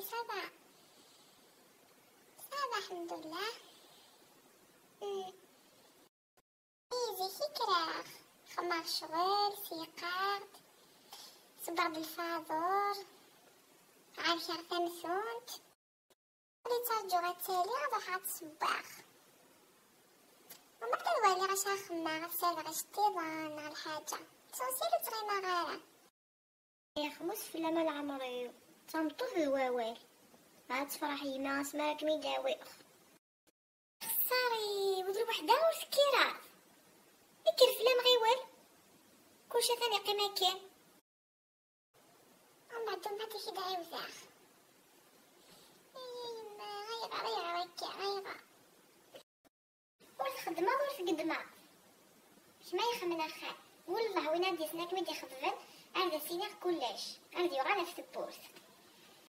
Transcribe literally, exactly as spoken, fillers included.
Ça va. Ça va, الحمد لله. مم. إي، zik i kkreɣ. Xemmeɣ ccɣel, seyqeɣ-d, ṣebbeɣ-d lfaḍur, ɛerkeɣ tamtunt. Li ttraǧuɣ ad tali, ad ruḥeɣ ad tt-ssewweɣ. Umbeɛd ad waliɣ acu ara xemmeɣ, ad sɛiɣ iceṭṭiḍen neɣ lḥaǧa. Ttṣenṣil ur ttɣimaɣ ara. Ixmus fell-am a leɛmer-iw, d tameṭṭut d wawal. Ad tefreḥ yemma asmi ara kem-id-awiɣ. Xeṣṣar-iw, d lweḥda ur tekkireḍ. Kker fell-am ɣiwel. Kulci atan yeqqim akkin. Umbeɛd, umbeɛd ad k-id-ɛiwdeɣ. Ay, ay, yemma, ayɣer, ayɣer akka, ayɣer? Ur txeddmeḍ, ur tgeddmeḍ. Kemm ay ixemmen axxam. Wellah, win ad d-yeslen akken i d-ixeḍben, ar d as-iniɣ kullec, ar d-yuɣal ɣef tewwurt.